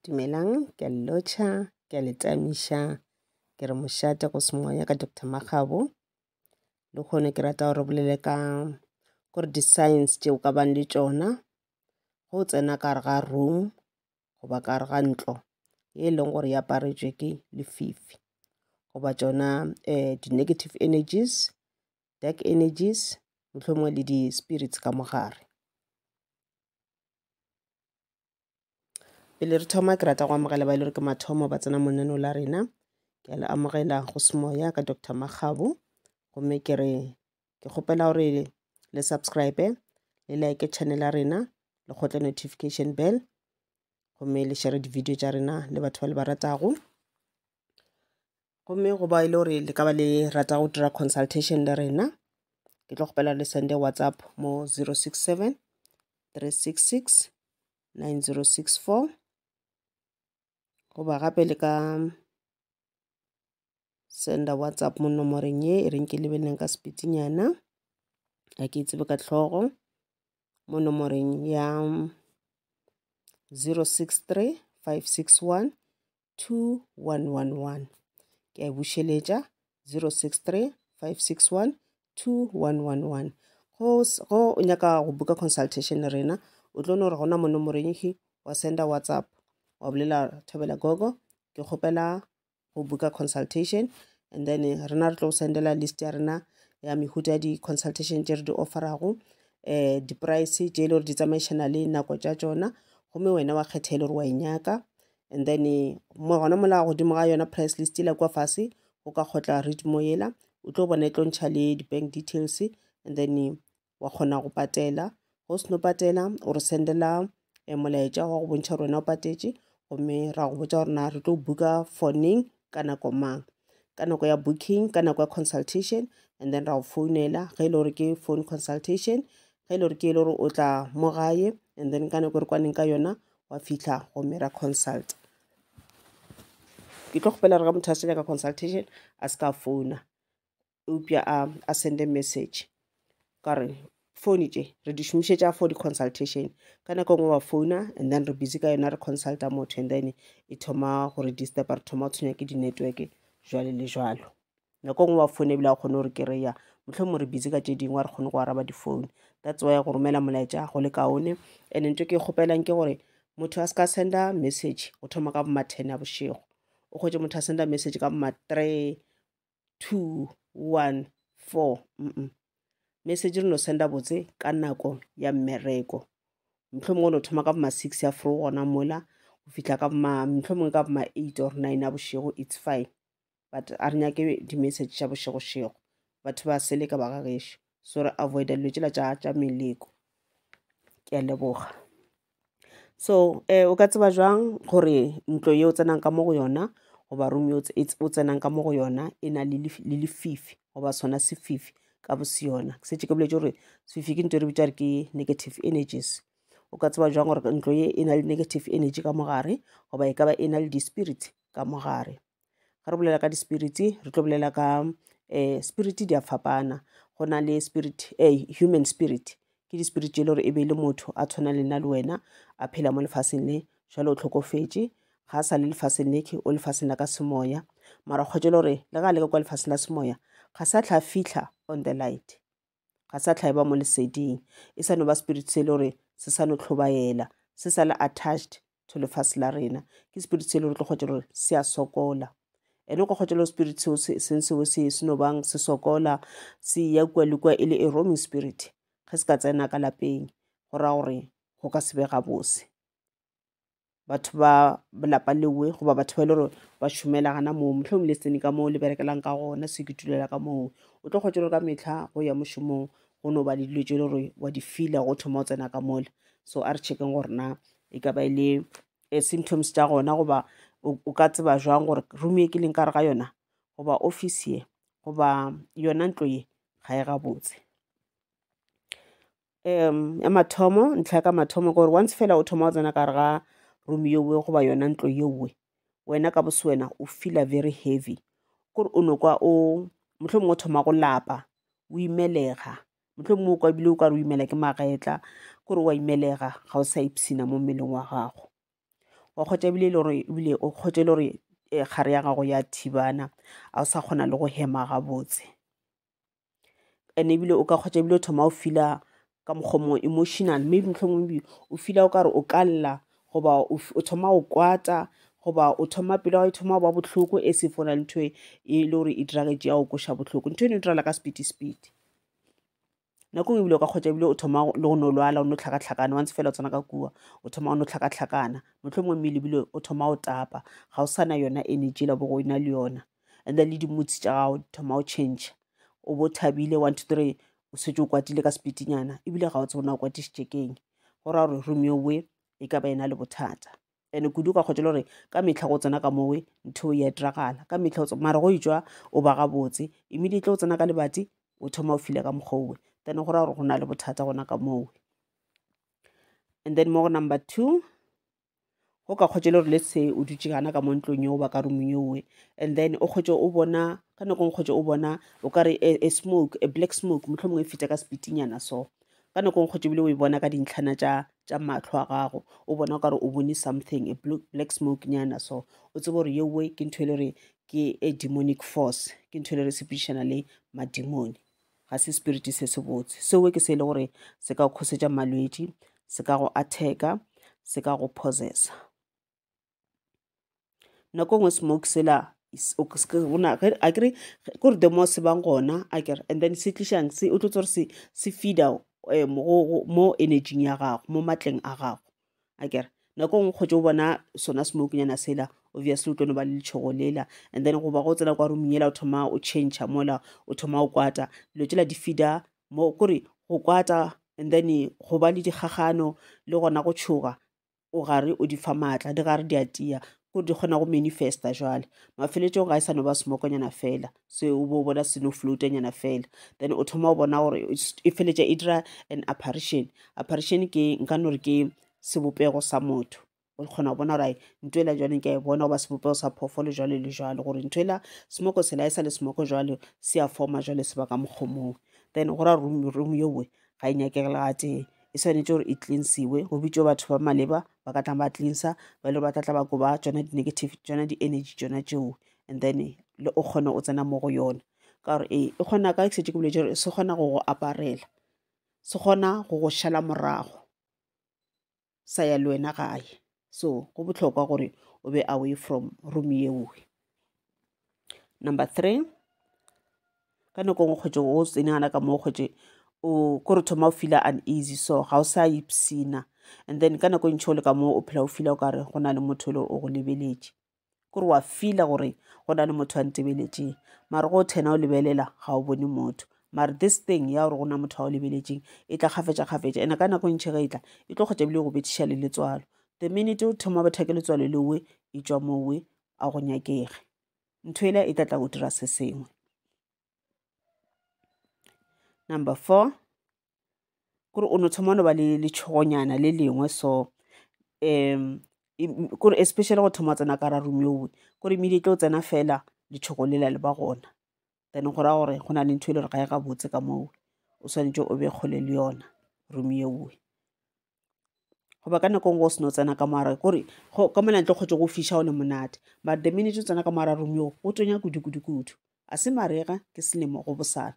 Dumelang, ke a le lotšha, ke a le tamiša, ke re mošate go semoya ka Doctor Makgabo. Lehono ke rata gore re bolele ka gore di-signs tše o ka bang le tšona ge o tsena ka gare ga room goba ka gare ga ntlo ye e leng gore e aparetšwe ke lefifi goba tšona di-negative energies, dark energies, mohlomongwe le di-spirits ka mo gare. Pele re thoma ke rata go amogela ba e le gore ke mathomo ba tsena monaneo la rena. Ke a le amogela go Semoya ka Doctor Makgabo. Gomme ke re ke kgopela gore le subscribe, le like channel ya rena, le kgotle notification bell, gomme le share di-video tša rena le batho ba le ba ratago. Gomme go ba e le gore le ka ba le rata go dira consultation le rena, ke tlo kgopela le sende WhatsApp mo 067 366 9064, goba gape le ka senda WhatsApp mo nomoreng ye e reng ke lebeleleng ka sepitinyana, ga ke e tsebe ka hlogo, mo nomoreng ya 063 561 2111. Ke a e bušeletša, 063 561 2111. Go o nyaka go booka consultation le rena, o tlo no re gona mo nomoreng he wa senda WhatsApp wa bolela Thobela Gogo, ke kgopela go booka consultation, and then rena re tlo sendela list ya rena ya mehuta ya di-consultation tše re di offerago, di-price tše e le gore di tsamaišana le nako tša tšona, gomme wena wa kgetha e le gore wa e nyaka. And then mo gona mola godimo ga yona price list ela kwa fase o ka kgotla read more yela, o tlo bona e tlo ntšha le di-bank details, and then wa kgona go patela. Go seno patela o re sendela molaetša wa go bontšha gore wena o patetše, gomme ra go botša gore na re tlo booka for neng, ka nako mang, ka nako ya booking, ka nako ya consultation, and then ra go founela ge e le gore ke phone consultation, ge e le gore ke e le gore o tla mo gae, and then ka nako e re kwaneng ka yona wa fihla gomme ra consult. Ke tlo kgopela gore ge motho a se nyaka consultation a se ka founa, eupša a sende message, ka gore phone tše re di šomišetša for di-consultation. Ka nako e nngwe wa founa and then re busy ka yona re consulta motho, and then e thoma go re disturba, re thoma go tshwenya ke di-network jwale le jwalo. Nako e nngwe wa founa ebile ga o kgone gore kry-a, mohlomongwe re busy ka tše dingwe, ga re kgone go araba di-phone. That's why go romela molaetša go le kaone. And ntho e ke e kgopelang ke gore motho a se ka senda message go thoma ka bo ma 10 ya bošego, o hwetše motho a senda message ka bo ma 3, 2, 1, 4. Message re no senda botse ka nako ya mmereko, mohlomongwe o no thoma ka bo ma 6 ya fro gona mola go fihla ka bo ma, mohlomongwe ka bo ma 8 or 9 ya bošego, it's fine. But a re nyake di-message tša bošegošego, batho ba seleka ba gagešo, so re avoida dilo tšela tša meleko. Ke a leboga. So o ka tseba jwang gore ntlo ye o tsenang ka mo go yona goba room ye o tsenang ka mo go yona e na le lefifi goba sona sefifi ka bo se yona? Ke šetše ke boletše gore sefifi ke ntho e re bitša re ke negative energies. O ka tseba jwang gore ntlo ye e na le negative energy ka mogare goba e ka ba e na le di-spirits ka mogare? Ge re bolela ka di-spirits re tlo bolela ka spirit di a fapana. Go na le spirit, human spirit, ke di-spirit tše e le gore e be e le motho a tshwana le nna le wena, a phela mo lefaseng le, jwale o hlokofetše, ga a sa le lefaseng le, o lefaseng la ka semoya. Mara kgotse le gore le ga a le ka kwa lefaseng la semoya ga sa tlha fihla on the light, ga sa tlha e ba mo leseding, e sa no ba spirit se e le gore se sa no hlobaela, se sa le attached to lefase la rena. Ke spirit se e le gore tlo kgotse gore se a sokola. Ene o ka kgotse le spirit seo seng seo se se no bang se sokola, se ya kua le kua e le a roaming spirit. Ge se ka tsena ka lapeng go ra gore go ka se be gabose. Batho ba lapa lewe goba batho ba e le gore ba šomela gana moo, mohlomongwe le tsene ka moo le berekelang ka gona, se ke tulela ka moo, o tlo kgotse gore ka mehla go ya mošomong go no ba le dilo tše e le gore wa di feela go thoma o tsena ka mola. So a re checkeng gore na e ka ba e le symptoms tša gona, goba o ka tseba jwang gore room ye ke leng ka gare ga yona goba office ye goba yona ntlo ye ga e gabotse. Ya mathomo, ntlha ya ka mathomo ke gore once fela o thoma o tsena ka gare ga room yewe goba yona ntlo yewe, wena ka bose wena o feela very heavy, kore o no kwa o mohlomongwe o thoma go lapa, o imelega, mohlomongwe o kwa ebile o ka re o imela ke magetla, kore wa imelega, ga o sa ipshina mo mmeleng wa gago. Wa kgotsa ebile e le gore ebile o kgotsa e le gore kgare ya gago ya thibana, a o sa kgona le go hema gabotse. And ebile o ka kgotsa ebile o thoma o feela ka mokgwa mongwe emotional, maybe mohlomongwe maybe o feela o kare o ka lla, goba o thoma go kwata, goba o thoma pelo ya gago e thoma go ba bohloko e se fo na le ntho e le gore e diragetše ya go koša bohloko. Ntho eno e diragala ka speed-speed. Nako nngwe ebile o ka kgotsa ebile o thoma le go no lwala, o no hlakahlakana, once fela o tsena ka kua o thoma o no hlakahlakana, mohlomongwe mmele ebile o thoma o tapa, ga o sa na yona energy la bo go ena le yona. And then le di-moods tša gago di thoma o change, o bo thabile 1 2 3 o setse o kwatile ka speed-nyana, ebile ga o tsebe na o kwatišitše keng. Go raya gore room eo e ka ba ena le bothata. And kudu ka kgotsa le gore ka mehla go tsena ka mowe ntho ya diragala ka mehla, mara go etšwa o ba gabotse, immediately o tsena ka lebati o thoma o feela ka mokgwa owe, then go raya gore go na le bothata gona ka mowe. And then mo go number 2, go ka kgotsa le gore let's say o dutše gana ka mo ntlong eo ba ka roomong eo, and then o kgotse o bona ka nako nngwe kgotse o bona o ka re a smoke, a black smoke, mohlomongwe e feta ka speed-nyana so. Ka nako nngwe kgotse ebile o e bona ka dintlhana tša mahlo a gago, o bona o ka re o bone something, a black smoke nyana so. O tsebe gore yeowe ke ntho e le gore ke a demonic force, ke ntho e le gore e sepedišana le mademone, ga se spirit se se botse. Seo ke se e le gore se ka go khosetša malwetši, se ka go attacka, se ka go possessa. Nako nngwe smoke sela a kere kore the more se bang gona a kere, and then se tlišang se o tlo tseba gore se feeda mo energy ya gago, mo matleng a gago a kere. Nako nngwe kgotse o bona sona smoke nyana sela, obviously o tlo no ba le letšhogo lela, and then goba go tsena kwa roomong yela o thoma o change mola, o thoma o kwata, dilo tšela di feeda mo kore go kwata, and then go ba le dikgagano le gona go tšhoga, o gare o di fa maatla, di gare di a tia, gore di kgona go manifesta jwale. Mafeletšong ga e sa no ba smokonyana fela, se o bo bona se no floatanyana fela, then o thoma o bona gore e feletša e dira an apparition. Apparition ke nka no re ke sebopego sa motho, o kgona go bona gore ntho ela jwale ke a e bona, goba sebopego sa phoofolo jwale le jwale, gore ntho ela smoko sela e sa le smoko jwale se a forma jwale se ba ka mokgwa mongwe. Then go ra room yeowe ga e nyakege le gatee, e swanetše gore e cleansiwe, go bitšwe batho ba maleba ba ka tlang ba cleansa, ba ile ba tla tla ba koba tšona di-negative, tšona di-energy tšona tšeo, and then le o kgone o tsena mo go yona. Ka gore e kgona ka setse ke boletše gore se kgona go go aparela, se kgona go go šala morago, sa ya le wena gae. So go bohlokwa gore o be away from room yeo. Number 3, ka nako nngwe kgotse o tsene gana ka mo kgotse o kore thoma o feela uneasy, so ga o sa ipsina. And then ka nako e ntši o le ka mo o phela o feela o kare go na le motho le o go lebeletše, kore wa feela gore go na le motho a ntebeletšeng, mara go thena o lebelela ga o bone motho. Mara this thing ya gore go na motho a o lebeletšeng e tla kgafetša-kgafetša, and ka nako e ntši ge e tla e tlo kgotsa ebile go bethiša le letswalo. The minute o thoma betha ke letswalo lewe, e tšwa mowe, a go nyakege, ntho ela e tla tla go dira se sengwe. Number 4, kore o no thoma no ba le letšhogonyana le lengwe so, kore especially go thoma tsena ka ra room eo, kore immediately o tsena fela letšhogo lela le ba gona, then go raya gore go na le ntho e le gore ga e gabotse ka moo, o swanetše o be kgole le yona room eo. Goba ka nako nngwe o seno tsena ka moara, kore ka mola ntle kgotse go fiša o le monate, but the minute o tsena ka moara room eo go tonya kudu kudu kudu, a se marega ke selemo go bosana,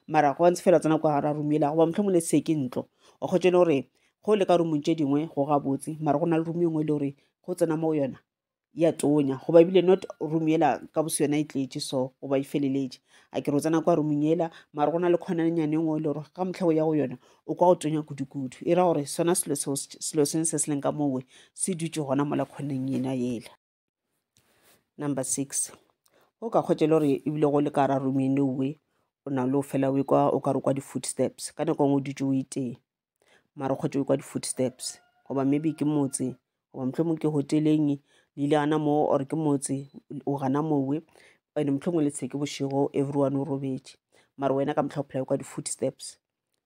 mara go ntse fela tsena kwa gara room ela, goba mohlomongwe le se ke ntlo, o kgotse le gore go le ka roomong tše dingwe go gabotse, mara go na le room e nngwe e le gore go tsena mo go yona ya tonya, goba ebile not room ela ka bose yona e tletše so, goba e feleletše, a ke re o tsena kwa roomong ela, mara go na le khonanyane e nngwe e le gore ka mohla o ya go yona o kwa go tonya kudu-kudu, e ra gore sona selo seo, selo seng se se leng ka mowe se dutše gona mola khoneng yena yela. Number 6, o ka kgotsa le gore ebile go le ka ra room eno we o na le o fela o kwa o ka re kwa di-footsteps, ka nako nngwe o dutše o itee, mara o kgotse o kwa di-footsteps, goba maybe ke motse, goba mohlomongwe ke hoteleng le ile gana mo, or ke motse o gana mowe, and mohlomongwe le se ke bošego everyone o robetše, mara wena ka mohla o phela o kwa di-footsteps,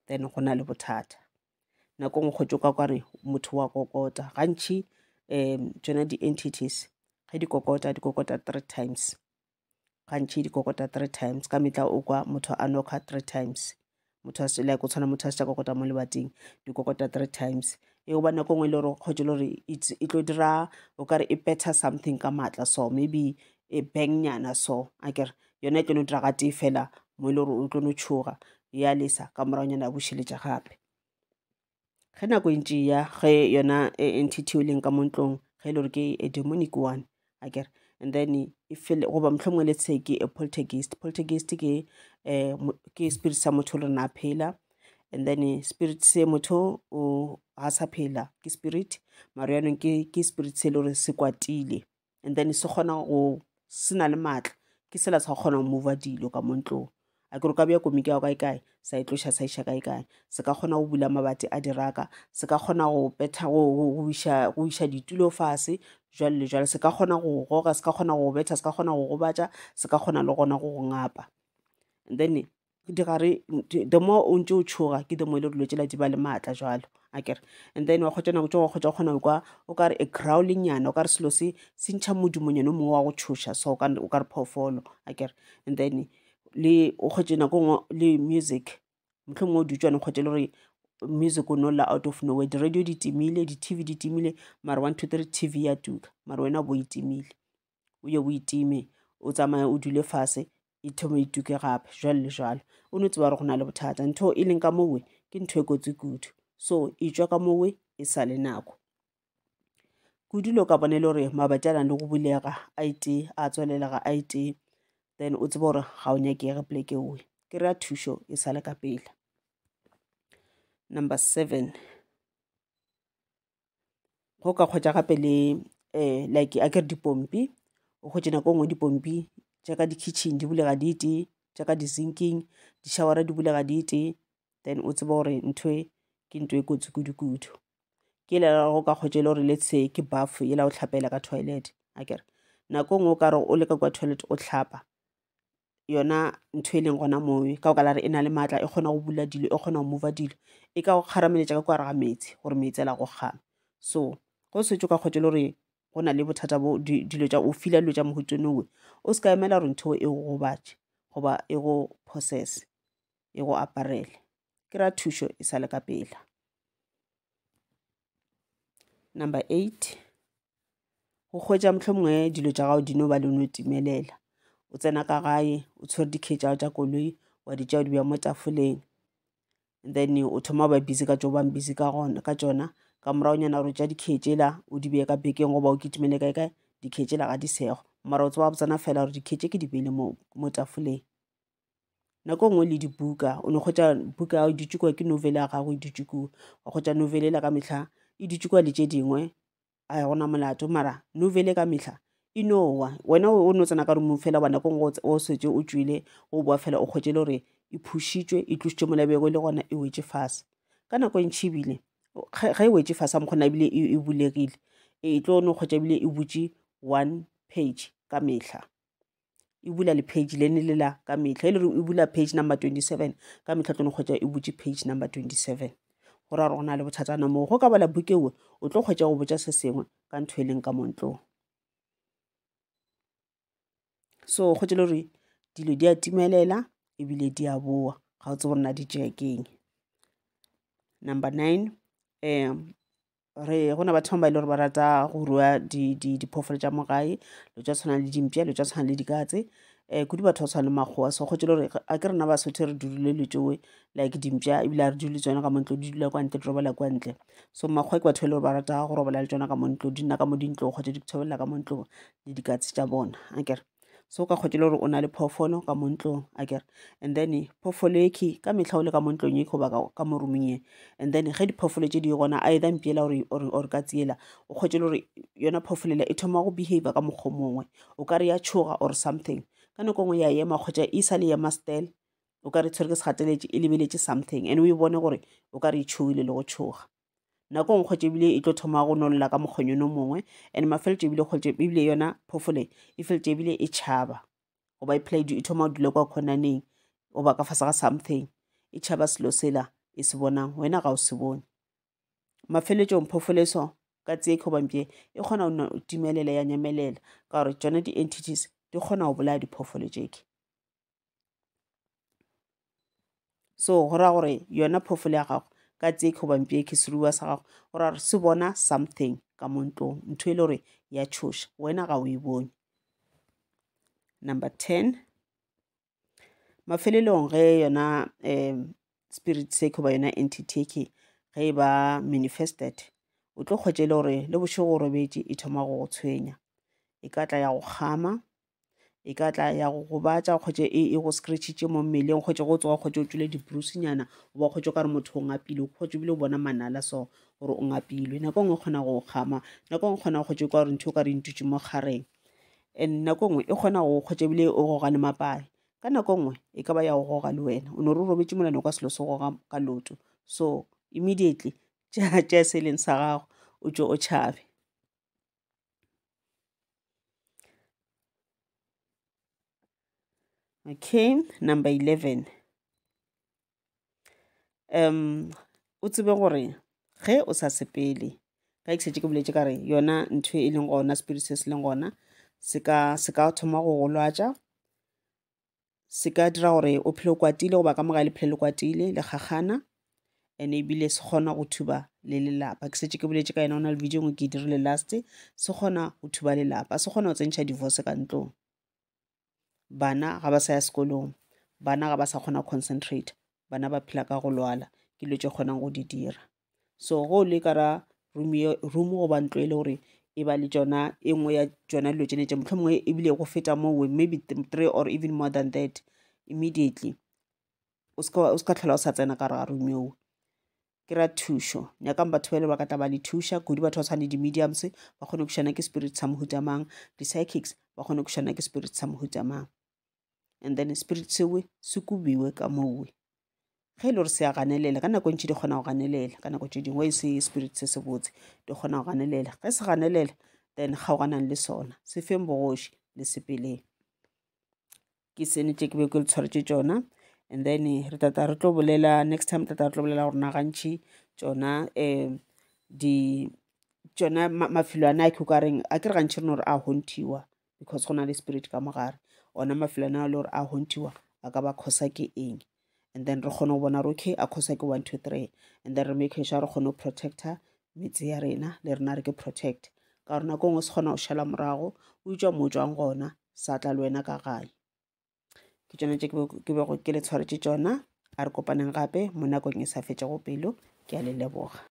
then go na le bothata. Nako nngwe kgotse o ka kare motho wa kokota, gantši tšona di-entities ge di kokota, di kokota 3 times, gantši di kokota 3 times, ka mehla o kwa motho a knocka 3 times, motho a se like o tshwana motho a se tša kokota mo lebating, di kokota 3 times. E goba nako nngwe e le gore kgotse le gore e tlo dira o kare e betha something ka maatla so maybe e bang nyana so akere yona e tlo no dira ga tee fela mo e le gore o tlo no tšhoga ya lesa ka moragonyana ya bušeletša gape. Ge nako e ntše e ya ge yona entity e leng ka mo ntlong ge e le gore ke a demonic one akere and then e fele goba mohlomongwe let's say ke a poltergeist. Poltergeist ke ke spirit sa motho le rena a phela and then spirit se motho o ga sa phela ke spirit mara jaanong ke spirit se e le gore se kwatile and then se kgona go se na le maatla ke sela sa kgona go mova dilo ka mo ntlong. A ke re o ka bea komiki ya gago kae kae sa e tloša sa iša kae kae, se ka kgona go bula mabati a diraka, se ka kgona go betha go iša ditulo fase jwalo le jwalo, se ka kgona go goga, se ka kgona go betha, se ka kgona go gobatša, se ka kgona le gona go go ngapa. And then digare the more o ntše o tšhoga ke the more e le dilo tšela di ba le maatla jwalo akere. And then wa kgotsa nako tše wa kgotsa o kgona go kwa o kare a growling nyana, o kare selo se se ntšha modumonyana o mongwe wa go tšhoša so o kare phoofolo akere. And then le o kgotse nako nngwe le music mohlomongwe o dutše o kgotse le gore music o no lla out of nowhere, di-radio di timile, di-T_V di timile, mara 1 2 3 T_V ya tuka mara wena o bo e timile, o ye o e time o tsamaye o dule fase e thome e tuke gape jwalo le jwalo. O no tseba gore go na le bothata, ntho e leng ka mowe ke ntho e kotsi kudu, so e tšwa ka mowe e sa le nako. Kudu le o ka bona e le gore mabati a nang le go bulega a itee a tswalelega a itee, then o tsebe gore ga o nyakege poleke ewe, kry-a thušo e sa le ka pela. Number 7, go ka kgwetša gape le like a kere dipompi, o kgwetše nako nngwe dipompi tša ka di-kitchen di bulega di tee, tša ka di-zinking di-showera di bulega di tee, then o tsebe gore ntho e ke ntho e kotsi kudu-kudu. Ke lela go ka kgwetša e le gore let's say ke bath yela o hlapela ka toilet akere, nako nngwe o ka re o le ka kwa toilet o hlapa yona ntho e leng gona moo ka baka la re e na le maatla, e kgona go bula dilo, e kgona go mova dilo, e ka go kgarameletša ka kwa gare ga meetse gore meetse a la go kgama. So go setse o ka kgwetša e le gore go na le bothata bo dilo tša o fila dilo tša mohuta owe, o se ka emela gore ntho e go gobatše goba e go possess, e go aparele, kry-a thušo e sa le ka pela. Number 8, go hwetša mohlomongwe dilo tša gago di no ba le no timelela, o tsena ka gae o tshwere dikey tša gago tša koloi wa di tšea o di beya mo tafoleng, and then o thoma ba busy ka tšeo bang busy ka gona ka tšona, ka moragonyana gore tša dikey tšela o di beye ka bekeng goba o kitimele kae kae, dikey tšela ga di sego, mara o tseba botsana fela gore dikey tše ke di beile mo tafoleng. Nako nngwe le dibuka, o no hwetša buka ya gago e dutše kua, ke novel ya gago e dutše kua, wa hwetša novel ela ka mehla e dutše kua le tše dingwe, a gona molato, mara novel ka mehla e no wa, wena o no tsena ka roomong fela, goba nako nngwe o setse o tšwile o boa fela o hwetše le gore e phušitšwe e tlošitšwe mola e bego e le gona e wetše fase. Ka nako e ntši ebile ge e wetše fase a mokgona ebile e bulegile, e tlo no hwetša ebile e butše 1 page ka mehla, e bula le page le ne le la ka mehla, e le gore e bula page number 27 ka mehla, tlo no hwetša e butše page number 27. Go ra gore go na le bothatana moo, go ka bala buka ewe o tlo hwetša go botša se sengwe ka ntho e leng ka mo ntlong. So hwetša le gore dilo di a timelela ebile di a boa, ga o tsebe gore na di tšea keng. Number 9, re gona batho ba e le gore ba rata go rua diphoofolo tša mo gae, dilo tša tshwana le dimpša, dilo tša tshwana le dikatse, kudu batho ba tshwana le makgowa. So kgotse le gore a ke rena Basotho re dule le tšowe like dimpša, ebile a re dule tsona ka mo ntlong, di dula kwa ntle, di robala kwa ntle. So makgowa ke batho ba e le gore ba rata go robala le tsona ka mo ntlong, di nna ka mo dintlong, kgotsa di thobelela ka mo ntlong le dikatse tša bona akere. So ka kgotse le gore o na le phoofolo ka mo ntlong akere, and then phoofolo e ke ka mehla o le ka mo ntlong e goba ka mo roomong ye, and then ge diphoofolo tše di gona either mpiela or ka tsiela, o kgotse le gore yona phoofolo ela e thoma go behavior ka mokgwa o mongwe, o ka re ya tšhoga or something, ka nako nngwe ya ema kgotsa e sa le ema still, o ka re tshwere ke segateletše e lebeletše something, and o e bone gore o ka re e tšhogile le go tšhoga. Nako nngwe kgotse ebile e tlo thoma go nolla ka mokgonyana o mongwe, and mafeletšo ebile kgotse ebile yona phoofolo e feletše ebile e tšhaba, goba e phela e thoma go dula kwa khonaneng goba ka fase ga something, e tšhaba selo sela e se bonang, wena ga o se bone. Mafeletšong phoofolo e so ka tsie goba mpše e kgona go timelela ya nyamelela, ka gore tšona di-entities di kgona go bolaya diphoofolo tšeke. So go ra gore yona phoofolo ya gago Ka tse goba mpša ke seruiwa sa gago, go ra gore se bona something ka mo ntlong, ntho e le gore ya tšhoša, wena ga o e bone. Number 10, mafelelong ge yona spirit se goba yona entity ke ge e ba manifested, o tlo kgwetša e le gore le bošego o robetše e thoma go go tshwenya. E ka tla ya go kgama, e ka tla ya go gobatša, o kgwetše e go scratchitše mo mmeleng, o kgwetše go tsoga, o kgwetše o tšwele di-bruise-nyana, goba o kgwetše o ka re motho o ngapile, o kgwetše ebile o bona manala so gore o ngapilwe. Nako e nngwe e kgona go kgama, nako e nngwe e kgona go kgwetše o ka gore ntho o ka re e ntutše mo kgareng. And nako e nngwe e kgona go kgwetša ebile o goga le mapae. Ka nako e nngwe e ka ba ya go goga le wena, o no re o robetše mola no kwa selo se goga ka loto. So immediately tšea se e leng sa gago o tšwe o tšhabe. Okay, number 11. O tsebe gore ge o sa sepele, ka ke šetše ke boletše ka re yona ntho e leng gona, spirit se se leng gona, se ka thoma go go lwatša, se ka dira gore o phele o kwatile goba ka moga le phele le kwatile le kgakgana, and ebile se kgona go thuba le lelapa. Ke šetše ke boletše ka yena, go na le video nngwe ke e dirile last, se kgona go thuba lelapa, se kgona go tsentšha divorce ka ntlong. Bana ga ba sa ya sekolong, bana ga ba sa kgona go concentrate, bana ba phela ka go lwala, ke dilo tše kgonang go di dira. So go le ka ra room goba ntlo e le gore e ba le tšona e nngwe ya tšona dilo tšene tše, mohlomongwe ebile go feta moo, maybe 3 or even more than that, immediately o se ka tlhola o sa tsena ka gare ga room eo. Ke ra thušo, nyakang batho ba e le ba ka tla ba le thuša kudu, batho ba tshwana le di-mediums ba kgone go šana ke spirit sa mohuta mang, di-psychics ba kgone go šana ke spirit sa mohuta mang, and then spirit seo se kubiwe ka mowe. Ge e le gore se a ganelela, ka nako ntši di kgona go ganelela, ka nako tše dingwe e se spirit se se botse, di kgona go ganelela. Ge se ganelela, then kgaoganang le sona, se feng bogoši le sepeleng. Ke sene tše ke be ke le tshwaretše tšona, and then re tata re tlo bolela next time, tata re tlo bolela gore na gantši tšona di tšona mafelo ana a ke o ka reng a ke re gantši re no re a hauntiwa because go na le spirit ka mogare, ona mafelo ana a le gore a hauntiwa a ka ba causa ke eng, and then re kgone go bona gore okay a causa ke 1 2 3, and then re make sure re kgone go protecta metse ya rena, le rena re ke protect ka gore nako nngwe se kgona go šala morago, o itšwa mo o tšwang gona, sa tla le wena ka gae. Ke tšona tše ke bego ke le tshwaretše tšona. A re kopaneng gape mo nakong e sa fetšego pelo. Ke a le leboga.